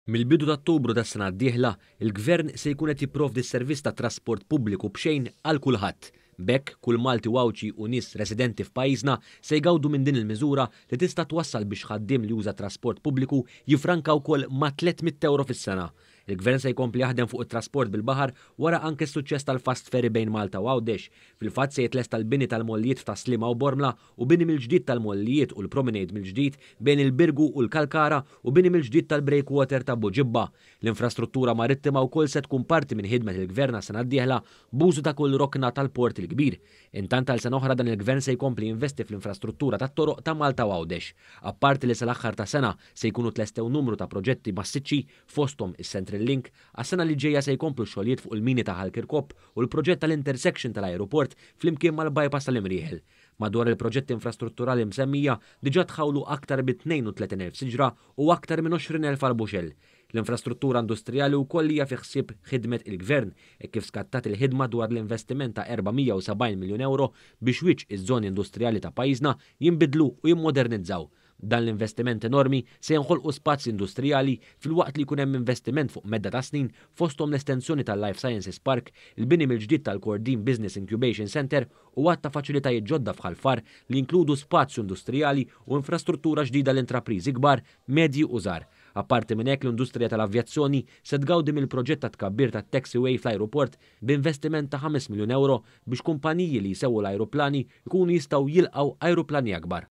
Mill-bidu ta' Ottubru tas-sena d-dieħla, il-Gvern se jkun qed jipprovdi s-servizz ta' trasport pubbliku b'xejn għal kulħadd. B'hekk, kull Malti u Għawdxi u nies residenti f'pajjiżna se jgawdu minn din il-miżura li tista' twassal biex ħaddiem li juża trasport pubbliku jiffranka wkoll ma' 300 ewro fis-sena. Il-Gvern se jkompli jaħdem fuq it-trasport bil-baħar wara anke s-suċċess tal-fast ferry bejn Malta u Għawdex. Fil-fatt se jitlesta l-bini tal-mollijiet f'Tas-Sliema u Bormla u bini mill-ġdid tal-mollijiet u l-promenade mill-ġdid bejn il-Birgu u l-Kalkara u bini mill-ġdid tal-breakwater ta' Buġibba. L-infrastruttura marittima wkoll se tkun parti minn ħidmet il-Gvern għas-sena d-dieħla b'użu ta' kull rokna tal-Port il-Kbir. Intant għal sena oħra dan il-Gvern se jkompli jinvesti fl-infrastruttura tat-toroq ta' Malta u Għawdex. Apparti li sal-aħħar tas-sena se jkunu tlestew numru ta' proġetti massiċċi fosthom is-Central Link, għas-sena li ġejja se jkomplu x-xogħlijiet fuq il-mini ta' Ħal Kirkop u l-proġett tal-intersection tal-ajruport flimkien mal-bypass tal-Imrieħel. Madwar il-proġetti infrastrutturali msemmija diġà tħawlu aktar minn 32,000 siġra u aktar minn 20,000 arbuxell. L-infrastruttura industrijali wkoll hija fi ħsieb ħidmet il-Gvern hekk kif skattat il-ħidma dwar l-investiment ta' 470 miljun ewro biex wiċċ iż-żoni industrijali ta' pajjiżna jinbidlu u jimmodernizzaw. B'dan l-investiment enormi se jinħolqu spazji industrijali filwaqt li jkun hemm investiment fuq medda ta' snin fosthom l-estensjoni tal-Life Sciences Park, il-bini mill-ġdid tal-Kordin Business Incubation Centre u għadd ta' faċilitajiet ġodda f'Ħal Far li jinkludu spazju industrijali u infrastruttura ġdida għal intrapriżi kbar, medji u żgħar. Apparti minn hekk l-industrija tal-avjazzjoni se tgawdi mill-proġett ta' tkabbir tat-taxiway fl-ajruport b'investiment ta' 5 miljun ewro biex kumpaniji li jsewwu l-ajruplani jkunu jistgħu jilqgħu ajruplani akbar.